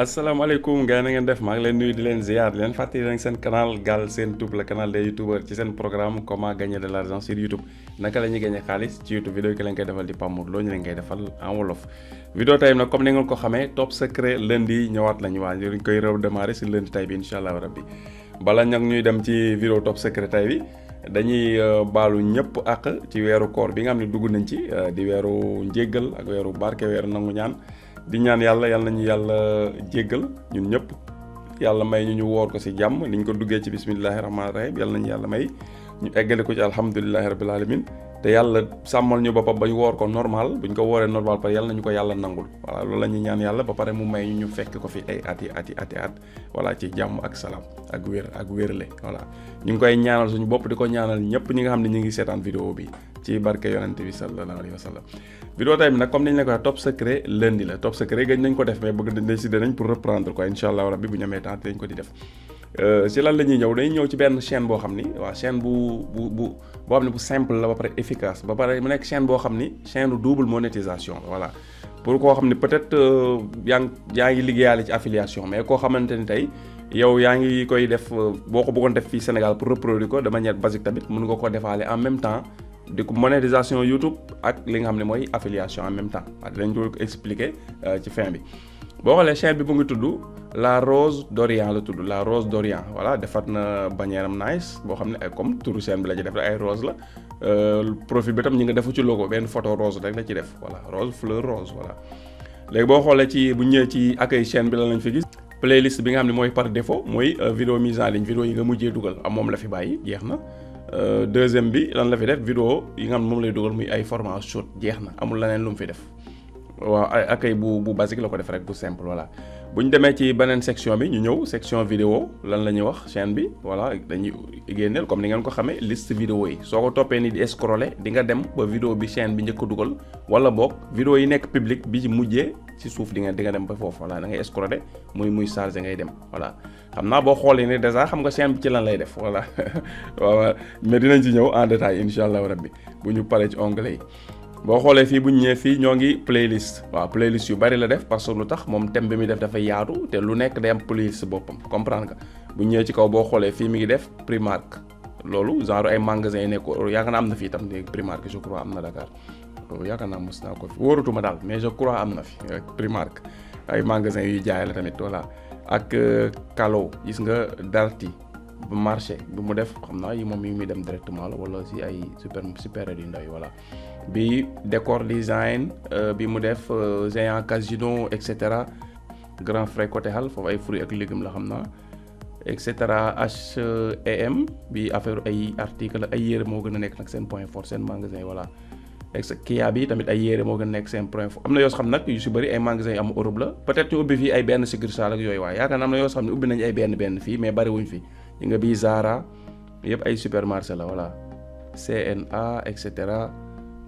asalaamaaleykum gars yi na ngeen def maa ngi leen nuyu di leen ziar di leen fàttali leen seen canal Galsen Tube le canal des youtubeurs ci seen programme comment gagner de l'argent sur YouTube naka la ñuy gagner xaalis ci YouTube vidéo yi ki leen koy defal di Pape Mor Lo ñu leen koy defal en wolof. vidéo tey nag comme ni ngeen ko xamee top secret lundi ñëwaat lañu waa ñu koy redémarrer si lundi tey bi incha allah rabbi bala nag ñuy dem ci vidéo top secret tey bi dañuy baalu ñëpp ak ci weeru koor bi nga xam ne dugg nañ ci di weeru njéggal ak weeru barke weeru nangu ñaan. di ñaan yàlla nañu yàlla jéggal ñun ñëpp yàlla may ñu woor ko ci jàmm niñ ko duggee ci bismillahi rahmaani rahim yàlla nañu yàlla may ñu eggale ko ci alhamdulillahi rabbil alamin te yàlla sàmmal ñu boppam ba ñu woor ko normal bu ñu ko wooree normal par yàlla nañu ko yàlla nangul voilà loolu la ñuy ñaan yàlla ba pare mu may ñu fekk ko fi ay at voilà ci jàmm ak salaam ak wérle voilà ñu ngi koy ñaanal suñu bopp di ko ñaanal ñëpp ñi nga xam ne ñu ngi seetaan vidéo bi ci barke yonente bi sallallahu alayhi wa sallam vidéo tey bi nag comme ni ñu la ko waxee top secret lundi la top secret gëj nañ ko def mais bëgg décider nañ pour reprendre quoi incha allah rabbi bu ñu amee temps dañ ko di def si lan la ñuy ñëw dañuy ñëw ci benn chaîne boo xam ni waa chaîne boo xam ne bu simple la ba pare efficace ba pare mu nekk chaîne boo xam ni chaîne double monétisation la voilà pour koo xam ni peut-être yaa ngi liggéeyaale ci affiliation mais koo xamante ni tey yow yaa ngi koy def boo ko bëggoon def fii Sénégal pour reproduire ko de manière basique tamit mën nga ko defaale en même temps di ko monétisation YouTube ak li nga xam ne mooy affiliation en même temps waaw dinañ ko expliquer ci fin bi boo xoolee chaîne bi mu ngi tudd La Rose d'Orient la tudd La Rose d'Orient voilà defar na bannière am nice boo xam ne ay comme turu chaîne bi la ci def ay rose la profil bi tam ñi nga defu ci logo benn photo rose rek la ci def voilà rose fleur rose voilà léegi boo xoolee ci bu ñëwee ci accueil chaîne bi la lañ fi gis playlist bi nga xam ne mooy par défaut mooy vidéo mise en ligne vidéo yi nga mujjee dugal am moom la fi bàyyi jeex na deuxième bi lan la fi def vidéo yi nga xam ne moom lay dugal muy ay format short jeex na amul leneen lu mu fi def waaw ay accueil bu basique la ko def rek bu simple voilà bu ñu demee ci beneen section bi ñu ñëw section vidéo lan la ñuy wax chaîne bi voilà dañuy génneel comme ni ngeen ko xamee liste vidéo yi soo ko toppee ni di scroller di nga dem ba vidéo bi chaîne bi njëkk a dugal wala boog vidéo yi nekk public bi ci mujjee ci suuf di nga dem ba foofu voilà da ngay scroller muy chargé ngay dem voilà xam naa boo xoolee ni déjà xam nga chaîne bi ci lan lay def voilà waaw mais dinañ ci ñëw en détail incha allah rabbi bu ñu paree ci onglet yi boo xoolee fii bu ñu ñëwee fii ñoo ngi playlist waaw playlist yu bari la def parce que lu tax moom thème bi muy def dafa yaatu te lu nekk day am playlist boppam comprendre nga bu ñu ñëwee ci kaw boo xoolee fii mi ngi def Primark loolu genre ay magasin yi nekk yaakaar naa am na fii tam léegi Primark je crois am na Dakar yaakaar naa mos naa ko fi wóoratuma daal mais je crois am na fi Primark ay magasin yuy jaay la tamit voilà ak Kalo gis nga Darty bu marché bi mu def xam naa yi moom yi muy dem directement la wala si ay super yu ndaw yi voilà bi décor design bi mu def géant casino et cetera grand frais côté xal foofu ay fruits ak légumes la xam naa et cetera H&M bi affaire ay article ay yére moo gën a nekk nag seen point fort seen magasin yi voilà Kia bi tamit ay yére moo gën a nekk seen point fort am na yoo xam nag yu si bëri ay magasins yu am Europe la peut-être ñu ubbi fii ay benn succursale ak yooyu waaye yaakaar naa am na yoo xam ne ubbi nañu ay benn fii mais bari wuñ fi yi nga bii Zara yëpp ay supermarché la voilà CNA et cetera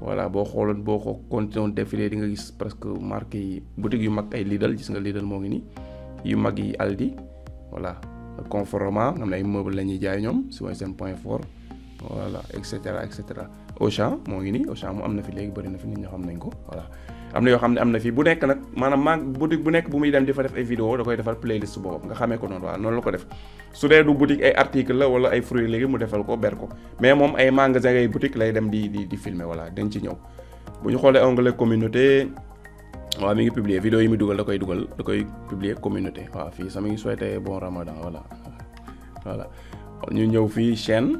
voilà boo xooloon boo ko continué défilé di nga gis presque marque yi boutique yu mag ay Lidl gis nga Lidl moo ngi nii yu mag yi Aldi voilà Conforama nga xam ne ay meubles la ñuy jaay ñoom si mooy seen point fort voilà et cetera et cetera Auchan moo ngi nii Auchan mu am na fi léegi bëri na fi nit ñoo xam nañ ko voilà am na yoo xam ne am na fi bu nekk nag maanaam boutique bu nekk bu muy dem di fa def ay vidéo da koy defal playlist boobu nga xamee ko noonu waaw noonu la ko def su dee du boutique ay article la wala ay fruits léegi mu defal ko ber ko mais moom ay magasin ay boutique lay dem di filmer voilà dañ ci ñëw bu ñu xoolee onglet communauté waaw mi ngi publier vidéo yi muy dugal da koy publier communauté waaw fii sama ngi souhaité bon ramadan voilà ñu ñëw fii chaîne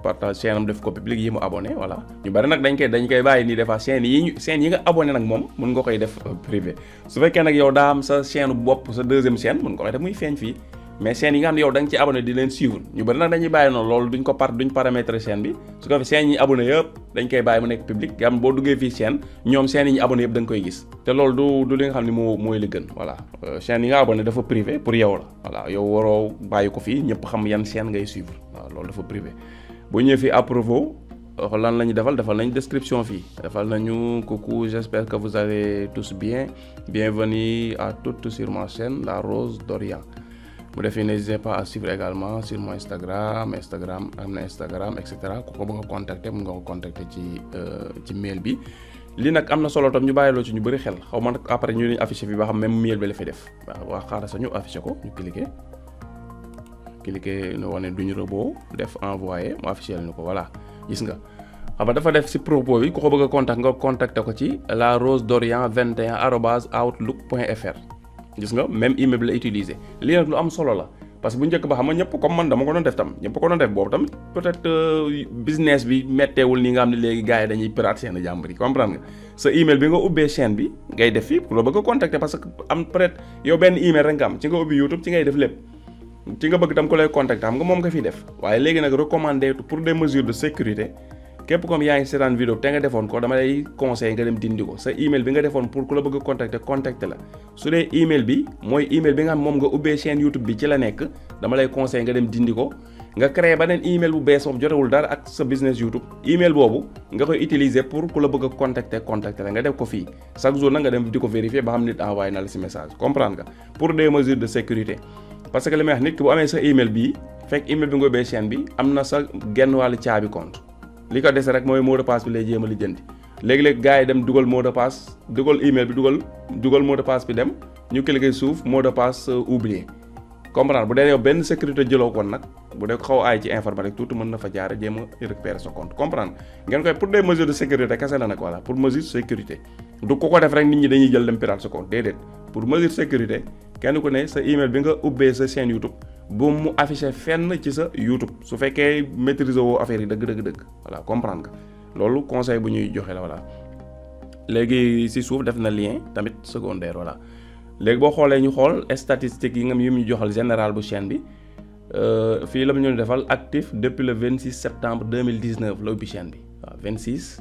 partage chaîne am def ko public yi mu abonné voilà ñu bari nag dañ koy bàyyi nii defa chaîne yi nga abonné nag moom mën nga koy def privé su fekkee nag yow daa am sa chaîne bopp sa deuxième chaîne mën nga koy def muy feeñ fii mais chaîne yi nga xam ne yow da nga ci abonné di leen suivre ñu bari nag dañuy bàyyi noonu loolu duñ paramétrer chaîne bi su ko defee chaîne yi abonné yëpp dañ koy bàyyi mu nekk public nga xam boo duggee fii chaîne ñoom chaîne yi ñu abonné yëpp da nga koy gis te loolu du li nga xam ne mooy li gën voilà chaîne yi nga abonné dafa privé pour yow la voilà yow waroo bàyyi ko fii ñëpp xam yan chaîne ngay suivre waaw loolu dafa privé bu ñëwee fii à propos lan la ñu defal nañu description fii defal nañu coucou j'espère que vous allez tous bien bienvenue à toutes sur ma chaîne La Rose d'Orient mu defee n'hésitez pas à suivre également sur mon Instagram am na Instagram et cetera ku ko bëgg a contacter mun nga ko contacter ci mail bi lii nag am na solo tam ñu bàyyiloo ci ñu bëri xel xaw ma nag après ñu leen affiché fi ba xam même mail bi la fay def waa xaaral sax ñu affiché ko ñu cliquer nu wane duñu robot def envoyé mu affiché ñu ko voilà gis nga xam nga dafa def si propos bi ku ko bëgg a contact nga contacté ko ci larosedorian21@outlook.fr gis nga même email bi la utiliser lii nag lu am solo la parce que bu njëkk ba xam nga ñëpp comme man dama ko doon def tam ñëpp ko doon def boobu tamit peut-être business bi metteewul nii nga xam ne léegi gars yi dañuy pirate seen jàmbur yi comprendre nga sa email bi nga ubbee chaîne bi ngay def fii pour la bëgg a contacter parce que am peut-être yow benn email rek nga am ci nga ubbi YouTube ci ngay def lépp ci nga bëgg tam ko lay contacter xam nga moom nga fiy def waaye léegi nag recommandé pour des mesures de sécurité képp comme yaa ngi seetaan vidéo te nga defoon ko dama lay conseil nga dem dindi ko sa email bi nga defoon pour ku la bëgg a contacter la su dee email bi mooy email bi nga xam moom nga ubbee chaîne YouTube bi ci la nekk dama lay conseil nga dem dindi ko nga créer beneen email bu bees moom jotewul dara ak sa business YouTube email boobu nga koy utiliser pour ku la bëgg a contacter la nga def ko fii chaque jour na nga dem di ko vérifier ba xam nit envoyé na la si message comprendre nga pour des mesures de sécurité parce que li may wax nit ki bu amee sa email bii fekk email bi nga ubbee chaîne bi am na sa genn wàllu caabi compte li ko dese rek mooy mot de passe bi lay jéem a lijjanti léegi-léegi gars yi dem dugal mot de passe dugal email bi dugal mot de passe bi dem ñu cliquer suuf mot de passe oublié comprendre bu dee yow benn sécurité jëloo kon nag bu dee xaw aay ci informatique tuuti mën na fa jaare jéem a récupérer sa compte comprendre ngeen koy pour des mesures de sécurité kese la nag voilà pour mesure de sécurité du ko def rek nit ñi dañuy jël dem pirate sa compte déedéet pour mesure de sécurité kenn ku ne sa email bi nga ubbee sa chaîne YouTube bu mu affiché fenn ci sa YouTube su fekkee maîtriser woo affaire yi dëgg voilà comprendre nga loolu conseil bu ñuy joxe la voilà léegi si suuf def na lien tamit secondaire voilà léegi boo xoolee ñu xool statistiques yi nga yu ñu joxal général bu chaîne bi fii la mu ñu defal actif depuis le 26 septembre 2019 la ubbi chaîne bi waaw 26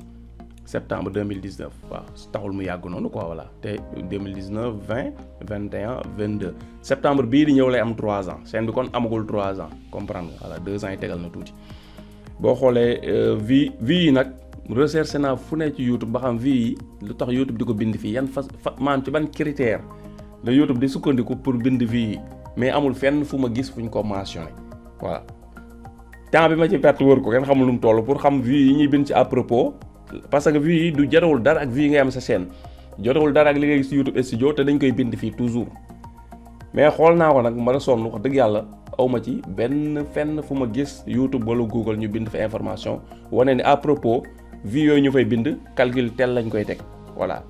septembre 2019 waaw taxul mu yàgg noonu quoi voilà te 2019 20 21 22 septembre bii di ñëw lay am 3 ans chaîne bi kon amagul 3 ans comprendre nga voilà 2 ans yi tegal na tuuti boo xoolee vues yi nag recherché naa fu ne ci YouTube ba xam vues yi lu tax YouTube di ko bind fii yan maanaam ci ban critère la YouTube di sukkandiku pour bind vues yi mais amul fenn fu ma gis fu ñu ko mentionné voilà temps bi ma ci perte wër ko kenn xamul nu mu toll pour xam vues yi ñuy bind ci à propos parce que vues yi du jotewul dara ak vues yi ngay am sa chaîne jotewul dara ak li ngay gis YouTube studio te dañ koy bind fii toujours mais xool naa ko nag ma la sonn wax dëgg yàlla awma ci benn fenn fu ma gis YouTube wala Google ñu bind fa information wane ne à propos vues yooyu ñu fay bind calcul tel lañ koy teg voilà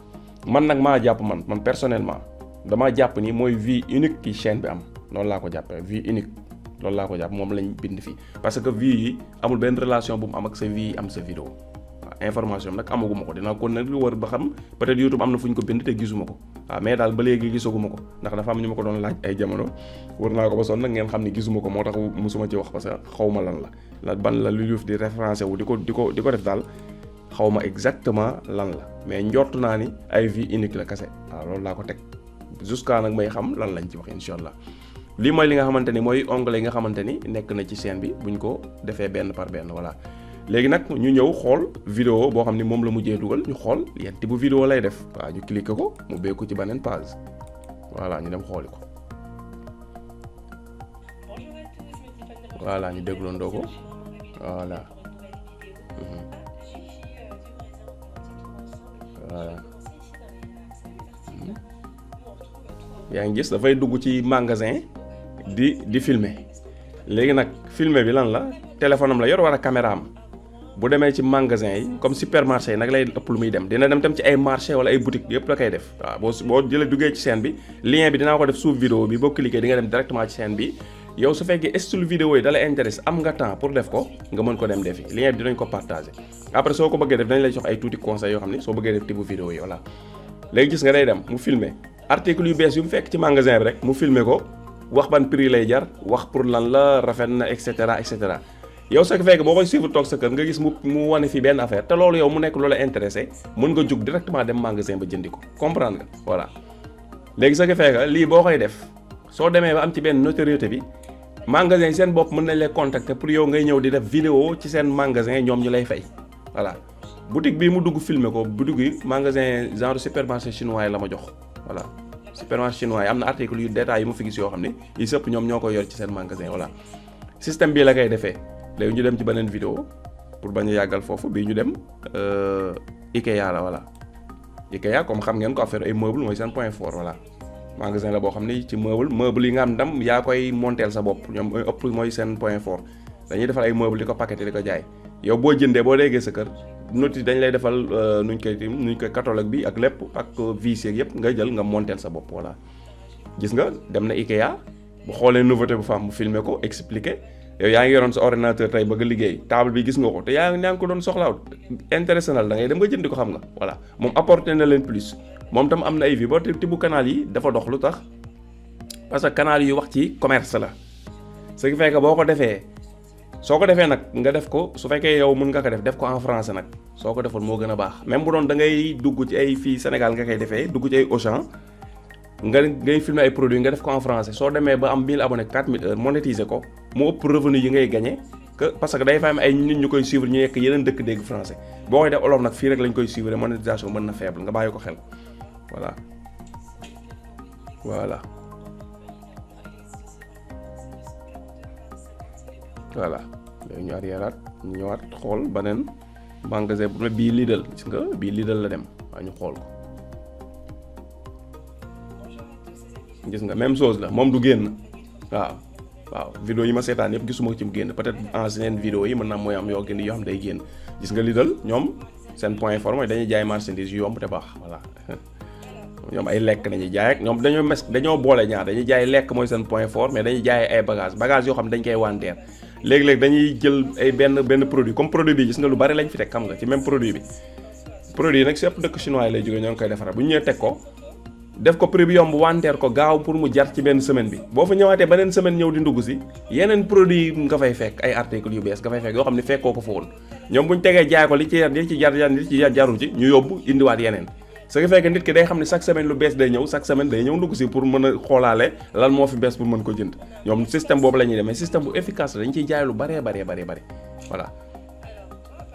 man nag maa jàpp man personnellement damaa jàpp ni mooy vue unique ki chaîne bi am noonu laa ko jàppee vue unique loolu laa ko jàpp moom lañ bind fii parce que vue yi amul benn relation bu mu am ak sa vue yi am sa vidéo waaw information nag amaguma ko dinaa ko nag lu war ba xam peut-être YouTube am na fu ñu ko bind te gisuma ko waaw mais daal ba léegi gisaguma ko ndax dafa am ñu ma ko doon laaj ay jamono war naa ko ba sonn nag ngeen xam ne gisuma ko moo tax musuma ci wax parce que xaw ma lan la ban la lu di référencé wu di ko def daal xaw ma exactement lan la mais njort naa ni ay vue unique la kese waaw loolu laa ko teg jusqu'à nag may xam lan lañ ci wax incha allah lii mooy li nga xamante ni mooy onglet yi nga xamante ni nekk na ci chaîne bi buñ ko defee benn par benn voilà léegi nag ñu ñëw xool vidéo boo xam ni moom la mujjee dugal ñu xool yan type bu vidéo lay def waaw ñu cliquer ko mu beeku ci beneen page voilà ñu dem xooli ko voilà ñu dégloondoo ko voilà voilà yaa ngi gis dafay dugg ci magasin di filmer léegi nag filmer bi lan la téléphone am la yor wala caméra am bu demee ci magasin yi comme supermarché yi nag lay ëpp lu muy dem dina dem tam ci ay marché wala ay boutique yëpp la koy def waaw boo jëlee duggee ci chaîne bi lien bi dinaa ko def suuf vidéo bi boo cliquer di nga dem directement ci chaîne bi yow su fekkee style vidéo yi da lay intéresse am nga temps pour def ko nga mën ko dem defi lien bi dinañ ko partager après soo ko bëggee def dañ lay jox ay tuuti conseils yoo xam ne soo bëggee def type vidéo yi voilà léegi gis nga day dem mu filmer article yu bees yu mu fekk ci magasin bi rek mu filmer ko wax ban prix lay jar wax pour lan la rafet na et cetera et cetera yow soo ko fekk boo koy suivre toog sa kër nga gis mu wane fi benn affaire te loolu yow mu nekk loola intéressé mën nga jug directement dem magasin ba jëndi ko comprendre nga voilà léegi soo ko fekk lii boo koy def soo demee ba am ci benn notoriété bi magasin seen bopp mën nañ lay contacter pour yow ngay ñëw di def vidéo ci seen magasin ñoom ñu lay fay voilà boutique bii mu dugg filmer ko boutique yi magasin genre supermarché chinois yi la ma jox voilà supermarché chinois yi am na article yu détails yu ma fi gis yoo xam ne yi sëpp ñoom ñoo koy yor ci seen magasin voilà système bii la koy defee léegi ñu dem ci beneen vidéo pour bañ a yàggal foofu bii ñu dem Ikea la voilà IKEA comme xam ngeen ko affaire ay meuble mooy seen point fort voilà magasin la boo xam ne ci meuble yi nga am ndam yaa koy monteel sa bopp ñoom ëpp mooy seen point fort dañuy defal ay meuble di ko paqueté di ko jaay yow boo jëndee boo déggee sa kër noti dañ lay defal nuñ koy catalogue bi ak lépp ak vis yeeg yëpp nga jël nga monteel sa bopp voilà gis nga dem na IKEA bu xoolee nouveauté bu fa am mu filmer ko expliquer yow yaa ngi yoroon sa ordinateur tey bëgg liggéey table bi gis nga ko te yaa ngi ko doon soxlaaw intéressé na la da ngay dem nga jëndi ko xam nga voilà moom apporté na leen plus moom tam am na ay vie boo tibb canal yi dafa dox lu tax parce que canal yu wax ci commerce la ce qui fait que boo ko defee soo ko defee nag nga def ko su fekkee yow mën nga ko def ko en français nag soo ko defoon moo gën a baax même bu doon da ngay dugg ci ay fii Sénégal nga koy defee dugg ci ay Auchan ngay filmer ay produits nga def ko en français soo demee ba am 1000 abonnés 4000 heures monétiser ko mu ëpp revenu yi ngay gagné que parce que day fa am ay nit ñu koy suivre ñu nekk yeneen dëkk dégg français boo koy def olof nag fii rek lañ koy suivre monétisation mën na faible nga bàyyi ko xel voilà léegi ñu arriéraat ñu ñëwaat xool beneen magasin bu ne bii Lidl gis nga bii Lidl la dem waaye ñu xool ko gis nga même chose la moom du génn waaw vidéo yi ma seetaan yëpp gisuma ko ci mu génn peut-être ancienne vidéo yi mën naa mooy am yoo xam day génn gis nga Lidl ñoom seen point fort mooy dañuy jaay marchandise yu yomb te baax voilà ñoom ay lekk dañuy jaay ak ñoom dañoo boole ñaar dañuy jaay lekk mooy seen point fort mais dañuy jaay ay bagages yoo xam ne dañ koy wanteer léegi-léegi dañuy jël ay benn produit comme produit bi gis nga lu bari lañ fi teg xam nga ci même produit bi produit yi nag si ëpp dëkk chinois yi lay jógee ñoo ngi koy defara bu ñu ñëwee teg ko def ko prix bi yomb wanteer ko gaaw pour mu jar ci benn semaine bi boo fa ñëwaatee beneen semaine ñëw di ndugg si yeneen produit nga fay fekk ay articles yu bees nga fay fekk yoo xam ne fekkoo ko fa woon ñoom bu ñu tegee jaay ko li ci jaru ci ñu yóbbu indiwaat yeneen ce qui fait que nit ki day xam ne chaque semaine lu bees day ñëw chaque semaine day ñëw ndugg si pour mën a xoolaale lan moo fi bees pour mën ko jënd ñoom système boobu la ñuy demee système bu efficace la dañ ciy jaay lu baree voilà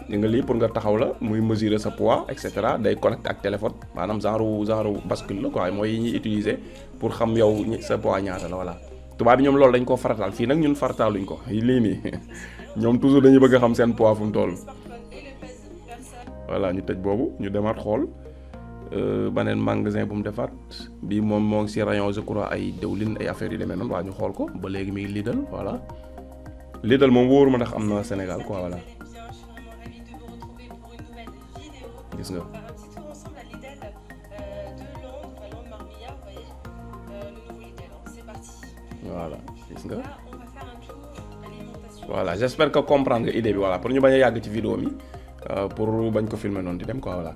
li nga lii pour nga taxaw la muy mesurer sa poids et cetera day connecté ak téléphone maanaam genre bascule la quoi mooy yi ñuy utiliser pour xam yow sa poids ñaata la voilà tubaab bi ñoom loolu dañ koo farataal fii nag ñun farataaluñ ko lii nii ñoom toujours dañuy bëgg a xam seen poids fu mu toll voilà ñu tëj boobu ñu demaat xool beneen magasin bu mu defaat bii moom moo ngi si rayon je crois ay dëwlin ay affaires yu demee noonu waa ñu xool ko ba léegi mi ngi Lidl voilà Lidl moom wóoruma ndax am na Sénégal quoi voilà gis nga voilà gis nga voilà j'espère que comprendre nga idée bi voilà pour ñu bañ a yàgg ci vidéo mi pour bañ ko filmer noonu di dem quoi voilà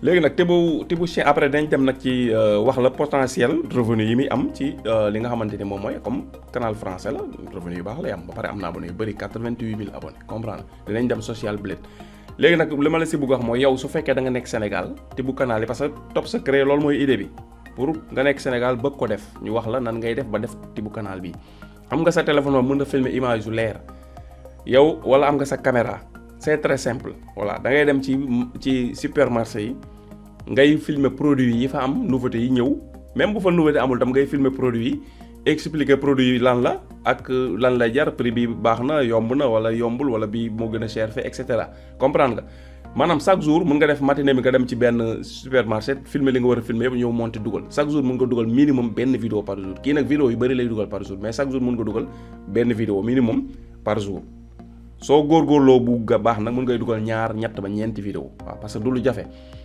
léegi nag tibu chien après dañ dem nag ci wax la potentiel revenu yi muy am ci li nga xamante ni moom mooy comme canal français la revenu yu baax lay am ba pare am na abonné yu bëri 88000 abonnés comprendre dinañ dem social blade léegi nag li ma la si bëgg wax mooy yow su fekkee da nga nekk Sénégal tibu canal yi parce que top secret loolu mooy idée bi pour nga nekk Sénégal bëgg ko def ñu wax la nan ngay def ba def tibu canal bi am nga sa téléphone moom mën na filmer image yu leer yow wala am nga sa caméra c'est très simple voilà da ngay dem ci supermarché yi ngay filmer produit yi fa am nouveauté yi ñëw même bu fa nouveauté amul tam ngay filmer produit yi expliquer produit yi lan la ak lan lay jar prix bi baax na yomb na wala yombul wala bi moo gën a cher fait et cetera comprendre nga maanaam chaque jour mën nga def matinée bi nga dem ci benn supermarché filmer li nga war a filmer yëpp ñëw monter dugal chaque jour mën nga dugal minimum benn vidéo par jour kii nag vidéo yu bëri lay dugal par jour mais chaque jour mën nga dugal benn vidéo minimum par jour soo góorgóorloo bu baax nag mën ngay dugal ñaar ñett ba ñeenti vidéo waaw parce que du lu jafe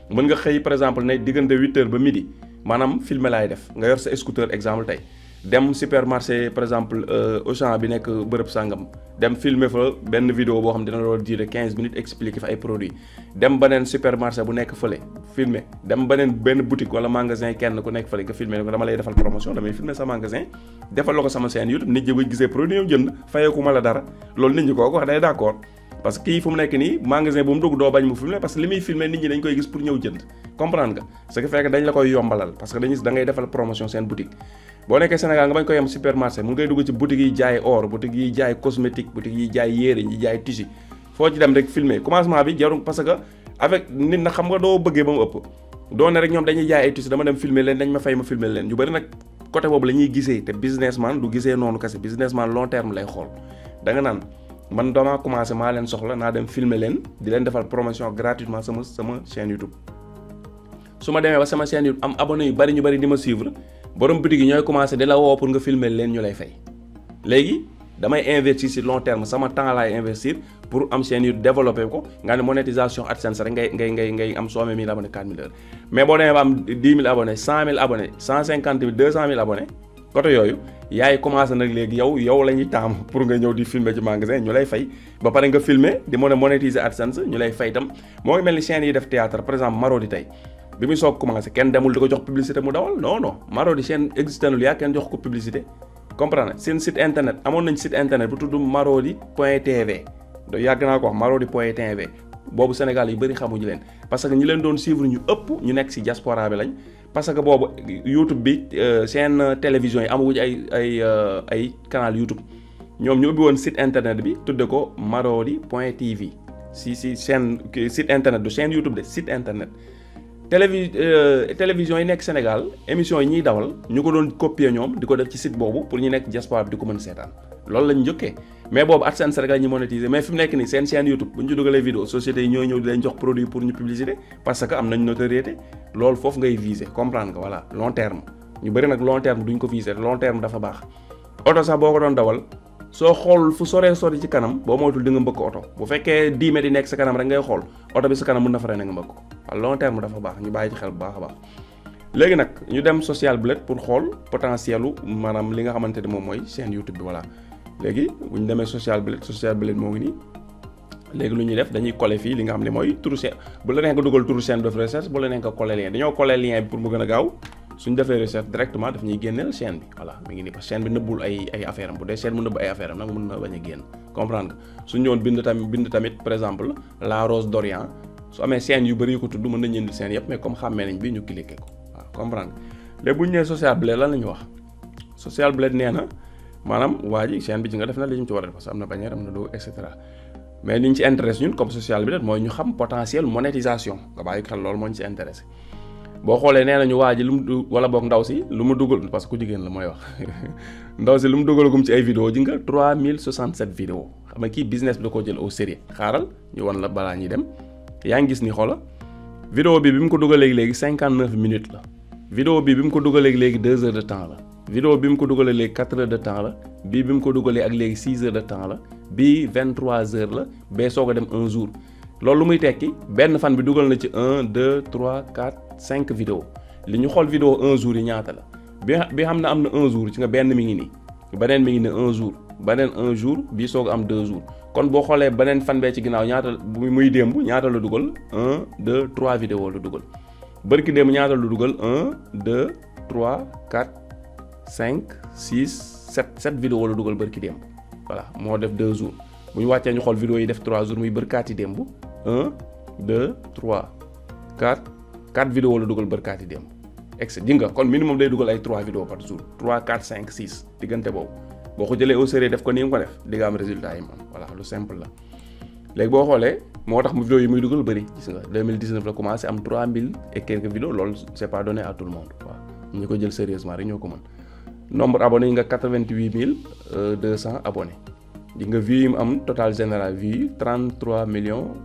mën nga xëy par exemple ne diggante 8h ba midi maanaam filmer laay def nga yor sa scooter exemple tey dem supermarché par exemple Auchan bi nekk bërëb sàngam dem filmer fa benn vidéo boo xam ne dina doon durer 15 minutes expliquer fa ay produits dem beneen supermarché bu nekk fële filmer dem benn boutique wala magasin kenn ku nekk fële nga filmer ne ko dama lay defal promotion damay filmer sa magasin defal la ko sama chaîne YouTube nit ñi bu gisee produit ñoom jënd fayeeku ma la dara loolu nit ñi koo ko wax day d'accord parce que kii fu mu nekk nii magasin bu mu dugg doo bañ mu filmer parce que li muy filmer nit ñi dañ koy gis pour ñëw jënd comprendre nga ce qui fait que dañ la koy yombalal parce que da ngay defal promotion seen boutique boo nekkee Sénégal nga bañ koy yem supermarché mun ngay dugg ci boutique yi jaay or boutique yi jaay cosmétique boutique yi jaay yére yi jaay tissu foo ci dem rek filmer commencement bi jarul parce que avec nit na xam nga doo bëggee ba mu ëpp doo ne rek ñoom dañuy jaay ay tissu dama dem filmer leen dañ ma fay ma filmer leen ñu bëri nag côté boobu la ñuy gisee te businessman du gisee noonu kese businessman long terme lay xool da nga naan man damaa commencé maa leen soxla naa dem filmer leen di leen defal promotion gratuitement sama chaîne YouTube su ma demee ba sama chaîne yu am abonné yu bari ñu bari di ma suivre borom boutique yi ñooy commencé di la woo pour nga filmer leen ñu lay fay léegi damay investir ci long terme sama temps laay investir pour am chaîne yu développé ko nga ne monétisation AdSense rek ngay am soo amee 1000 abonnés 4000 heures mais boo demee ba am 10 000 abonnés 100 000 abonnés 150 000 200 000 abonnés côté yooyu yaay commencé nag léegi yow la ñuy taam pour nga ñëw di filmer ci magasin ñu lay fay ba pare nga filmer di mën a monétiser AdSense ñu lay fay itam moo ngi mel ni chaîne yi def théâtre par exemple Marodi tey bi muy soog commencé kenn demul di ko jox publicité mu dawal non Marodi chaîne existé nul yaa kenn jox ko publicité comprendre seen site internet amoon nañ site internet bu tudd marodi.tv yàgg naa ko wax marodi.tv boobu Sénégal yu bëri xamuñu leen parce que ñi leen doon suivre ñu ëpp ñu nekk ci diaspora bi lañ parce que boobu YouTube bi seen télévision yi amaguñ ay canal YouTube ñoom ñu ubbi woon site internet bi tudde ko marodi.tv si seen site internet du chaîne YouTube de site internet télévision yi nekk Sénégal émission yi ñuy dawal ñu ko doon copier ñoom di ko def ci site boobu pour ñu nekk diaspora bi di ko mën seetaan loolu lañ njëkkee mais boobu AdSense rek la ñu monétiser mais fi mu nekk nii seen chaîne YouTube bu ñu ci dugalee vidéo sociétés yi ñooy ñëw di leen jox produit pour ñu publicité parce que am nañ notoriété loolu foofu ngay viser comprendre nga voilà long terme ñu bëri nag long terme duñ ko viser long terme dafa baax oto sax boo ko doon dawal soo xool fu sori ci kanam boo moytul di nga mbëkk oto bu fekkee 10 mètres yi nekk sa kanam rek ngay xool oto bi sa kanam mën na fa rey na nga mbëkk ko waaw long terme dafa baax ñu bàyyi ci xel bu baax a baax léegi nag ñu dem social blade pour xool potentiel u maanaam li nga xamante ne moom mooy chaîne YouTube bi voilà léegi bu ñu demee social blade moo ngi nii léegi lu ñuy def dañuy coller fii li nga xam ne mooy turu chaîne bu la neex nga dugal turu chaîne de recherche bu la neex nga coller lien dañoo coller lien bi pour mu gën a gaaw suñ defee recherche directement daf ñuy génneel chaîne bi voilà mi ngi nii parce que chaîne bi nëbbul ay affaire am bu dee chaîne mu nëbb ay affaire am nag mën na bañ a génn comprendre nga suñ ñëwoon bind tamit par exemple la Rose d'Orient su amee chaîne yu bëri yu ko tudd mën nañu indi chaîne yëpp mais comme xàmmee nañ bi ñu cliquer ko waaw comprendre nga léegi bu ñu nee social blade lan la ñu wax social blade nee na maanaam waa ji chaîne bi ci nga def na li ñu ci war a def parce que am na bannière am na logo et cetera mais li ñu ci intéresse ñun comme social blade mooy ñu xam potentiel monétisation nga bàyyi xel loolu moo ñu ci intéressé boo xoolee nee nañu waa ji lu mu wala boog ndaw si lu mu dugal parce que ku jigéen la mooy wax ndaw si lu mu dugalagum ci ay vidéo ji nga 3067 vidéo xam nga kii business bi da koo jël au sérieux xaaral ñu wan la balaa ñuy dem yaa ngi gis ni xoola vidéo bi mu ko dugalee léegi 59 minutes la vidéo bi mu ko dugalee léegi 2 heures de temps la vidéo bi mu ko dugalee léegi 4 heures de temps la bii bi mu ko dugalee ak léegi 6 heures de temps la bii 23 heures la bee soog a dem un jour loolu lu muy tekki benn fan bi dugal na ci 1 2 3 4 5 vidéo li ñu xool vidéo un jour yi ñaata la bi xam ne am na un jour ci nga benn mi ngi nii beneen mi ngi ne un jour beneen un jour bii soog am 2 jours kon boo xoolee beneen fan bee ci ginnaaw ñaata muy démb ñaata la dugal 1 2 3 vidéo la dugal bërki démb ñaata la dugal 1 2 3 4 5 6 7 vidéo la dugal bërki démb voilà moo def 2 jours bu ñu wàccee ñu xool vidéo yi def 3 jours muy bërkaati démb 1 2 3 4 vidéo la dugal bërkaati démb ex di nga kon minimum day dugal ay 3 vidéo par jour 3 4 5 6 diggante boobu boo ko jëlee au sérieux def ko ni nga ko def di nga am résultat yi moom voilà lu simple la léegi boo xoolee moo tax mu vidéo yi muy dugal bëri gis nga 2019 la commencé am 3000 et quelques vidéos loolu c'est pas donné à tout le monde waaw ñu ko jël sérieusement rek ñoo ko mën nombre abonnés yi nga 88 200 abonnés di nga vues yi mu am total général vues 33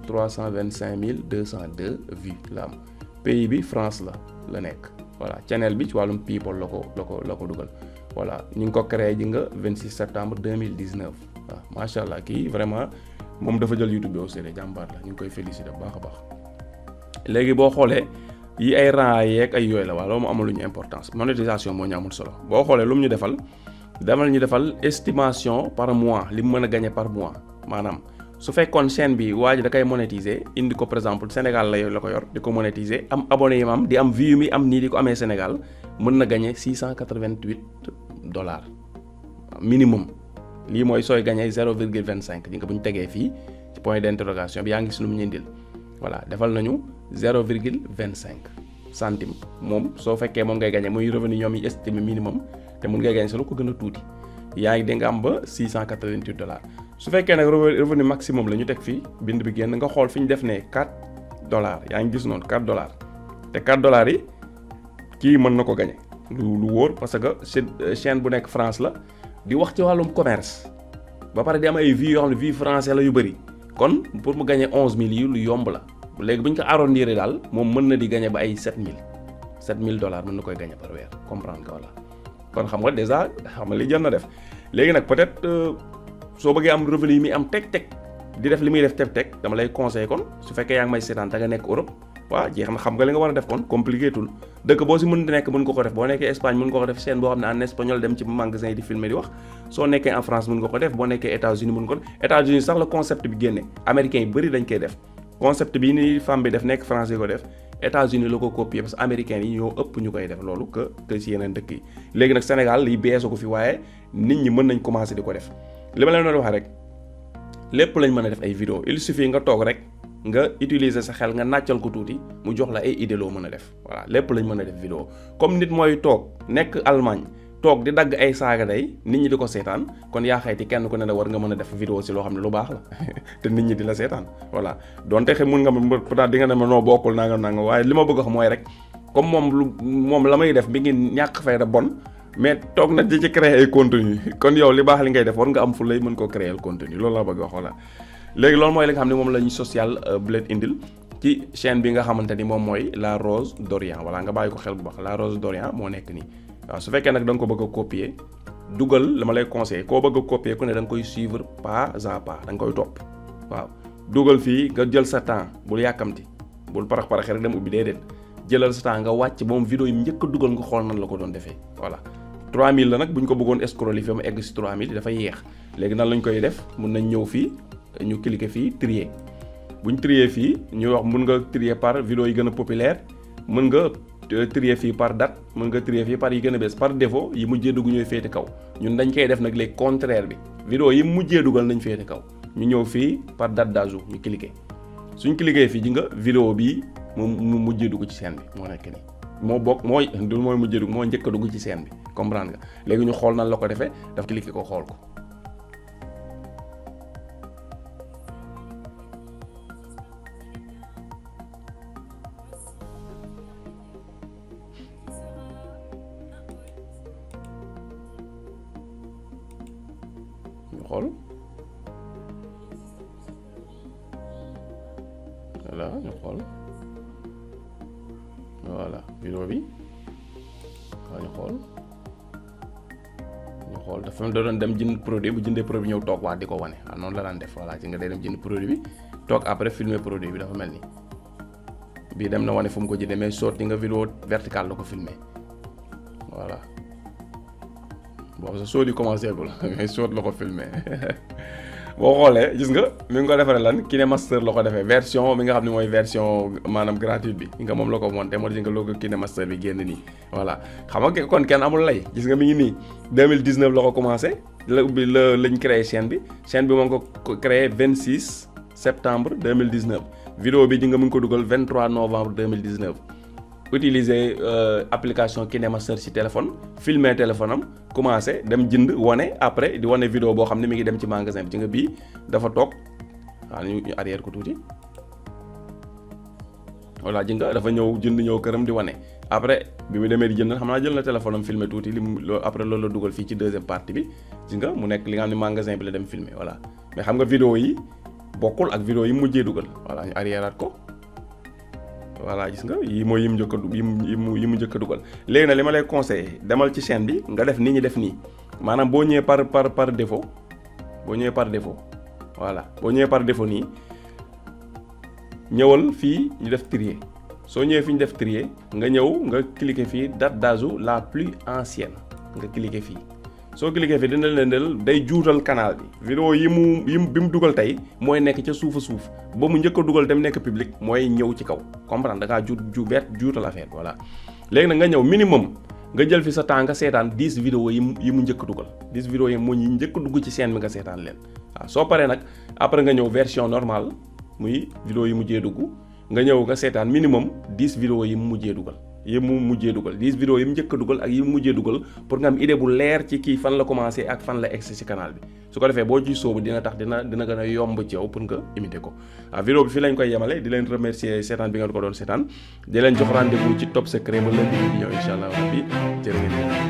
325 202 vues la am pays bi France la nekk voilà channel bi ci wàllum people la ko dugal voilà ñu ngi ko créé ji nga 26 septembre 2019 waaw macha allah kii vraiment moom dafa jël YouTube bi au sérieux jàmbaar la ñu ngi koy féliciter bu baax a baax léegi boo xoolee yi ay rang yeeg ay yooyu la waaw loolu mu amul lu ñu importance monétisation moo ñu amul solo boo xoolee lu mu ñu defal estimation par mois li mu mën a gagner par mois maanaam su fekkoon chaîne bi waa ji da koy monétiser indi ko par exemple Sénégal la ko yor di ko monétiser am abonné yi am di am vue mi am nii di ko amee Sénégal mën na gagner $688 minimum lii mooy sooy gagner 0,25 di nga bu ñu tegee fii ci point d'interrogation bi yaa ngi gis lu mu ñu indil voilà defal nañu 0,25 centime moom soo fekkee moom ngay gagner muy revenu ñoom yi estimé minimum te mun ngay gagner solo ko gën a tuuti yaa ngi nga am ba $688 su fekkee nag revenu maximum la ñu teg fii bind bi génn nga xool fi ñu def ne $4 yaa ngi gis noonu $4 te $4 yi kii mën na ko gagner lu wóor parce que chaîne bu nekk France la di wax ci wàllum commerce ba pare di am ay vues yoo xam ne vues français la yu bëri kon pour mu gagner 11000 yi lu yomb la léegi bu ñu ko arrondir daal moom mën na di gagner ba ay 7000 $7,000 mën na koy gagné par weer comprendre nga voilà. kon xam nga déjà xam nga li jar na def léegi nag peut-être soo bëggee am revenu yi muy am teg di def li muy def teg dama lay conseiller kon su fekkee yaa ngi may seetaan da nga nekk Europe waaw jeex na xam nga li nga war a def kon compliqué tul dëkk boo si mën di nekk mën nga ko def boo nekkee Espagne mën nga ko def chaîne boo xam ne en espagnol dem ci magasin yi di filmer di wax soo nekkee en France mën nga ko def boo nekkee États-Unis mën nga ko def États-Unis sax la concept bi génne américains yi bëri dañ koy def concept bi ni femme bi def nekk français ko def États-Unis la ko copier parce que américains yi ñoo ëpp ñu koy def loolu que si yeneen dëkk yi léegi nag Sénégal liy beesu ko fi waaye nit ñi mën nañ commencer di ko def li ma leen doon wax rek lépp lañ mën a def ay vidéo il suffit nga toog rek nga utiliser sa xel nga nàccal ko tuuti mu jox la ay idée loo mën a def voilà lépp lañ mën a def vidéo comme nit mooy toog nekk Allemagne toog di dagg ay saaga day nit ñi di ko seetaan kon yaa xayti kenn ku ne la war nga mën a def vidéo si loo xam ne lu baax la te nit ñi di la seetaan voilà donte xe mun nga ma peut-être di nga ne ma noo bokkul nanga waaye li ma bëgg a wax mooy rek comme moom la may def bi ngi ñàkk fayda bon mais toog na di ci créer ay contenu kon yow li baax li ngay def war nga am fu lay mën koo créer contenu loolu laa bëgg a wax voilà léegi loolu mooy li nga xam ne moom la ñu social Bled indil ci chaîne bi nga xamante ni moom mooy La Rose d'Orient voilà nga bàyyi ko xel bu baax La Rose d'Orient moo nekk nii waaw su fekkee nag da nga ko bëgg a copier dugal la ma lay conseiller koo bëgg a copier ku ne da nga koy suivre pas à pas da nga koy topp waaw dugal fii nga jël sa temps bul yàkkamti bul parax rek dem ubbi déedéet jëlal sa temps nga wàcc moom vidéo yi njëkk a dugal nga xool nan la ko doon defee voilà 3000 la nag bu ñu ko bëggoon scroller fi ma egg si 3000 dafay yeex léegi nan lañ koy def mun nañ ñëw fii ñu cliquer fii trier buñ trier fii ñu wax mun nga trier par vidéo yi gën a populaire mën nga trier fii par date mën nga trier fii par yi gën a bees par défaut yi mujjee dugg ñooy féete kaw ñun dañ koy def nag léegi contraire bi vidéo yi mujjee dugal nañ féete kaw ñu ñëw fii par date d'ajout ñu cliquer suñ cliquer fii ji nga vidéo bii mu mujjee dugg ci scène bi moo nekk nii moo bokk mooy mujjee dugg moo njëkk a dugg ci scène bi comprendre nga léegi ñu xool nan la ko defee daf cliquer ko xool ko xool voilà ñu xool voilà vidéo bi waaw ñu xool dafa da doon dem jënd produit bu jëndee produit ñëw toog waa di ko wane waaw noonu la daan def voilà ci nga day dem jënd produit bi toog après filmer produit bi dafa mel ni bii dem na wane fu mu ko jëndee mais sotti nga vidéo verticale la ko filmer voilà bon sa soo di commencé gul mais soot la ko filmé boo xoolee gis nga mi ngi ko defaree lan KineMaster la ko defee version mi nga xam ne mooy version maanaam gratuite bi nga moom la ko monté moo gis nga logo KineMaster bi génn nii voilà xam nga kon kenn amul lay gis nga mi ngi nii 2019 la ko commencé la ubbi lañ créé chaîne bi moo ngi ko créé 26 septembre 2019 vidéo bi ji nga mu ngi ko dugal 23 novembre 2019 utiliser application KineMaster ci téléphone filmer téléphone am commencé dem jënd wane après di wane vidéo boo xam ne mi ngi dem ci magasin bi ci nga bii dafa toog waaw ñu arrière ko tuuti voilà ji nga dafa ñëw këram di wane après bi mu demee di jënd xam naa jël na téléphone am filmer tuuti après loolu la dugal fii ci deuxième partie bi ji nga mu nekk li nga xam ne magasin bi la dem filmer voilà mais xam nga vidéo yi bokkul ak vidéo yi mujjee dugal voilà ñu arrièreaat ko voilà gis nga yii mooy yi mu njëkk a dugal léegi nag li ma lay conseillé demal ci chaîne bi nga def ni ñi def nii maanaam boo ñëwee par défaut voilà boo ñëwee par défaut nii ñëwal fii ñu def trier soo ñëwee fi ñu def trier nga ñëw nga cliquer fii date d'ajout la plus ancienne nga cliquer fii soo cliquer fii dina leen day juutal canal bi vidéo bi mu dugal tey mooy nekk ca suufa suuf ba mu njëkk a dugal dem nekk public mooy ñëw ci kaw comprendre da ngaa juutal affaire bi voilà léegi nag nga ñëw minimum nga jël fi sa temps nga seetaan 10 vidéo yi mu njëkk dugal 10 vidéo yi mu njëkk dugg ci chaîne bi nga seetaan leen waaw soo paree nag après nga ñëw version normale muy vidéo yi mujjee dugg nga ñëw nga seetaan minimum 10 vidéo yi mu mujjee dugal 10 vidéo yi mu njëkk a dugal ak yi mu mujjee dugal pour nga am idée bu leer ci kii fan la commencé ak fan la egsi ci canal bi su ko defee boo ciy sóobu dina tax dina gën a yomb ci yow pour nga imiter ko waaw vidéo bi fii lañ koy yemale di leen remercier seetaan bi nga ko doon seetaan di leen jox rendez-vous ci Top Secret ba lundi bi ñëw incha allah rabbi jërë ngeen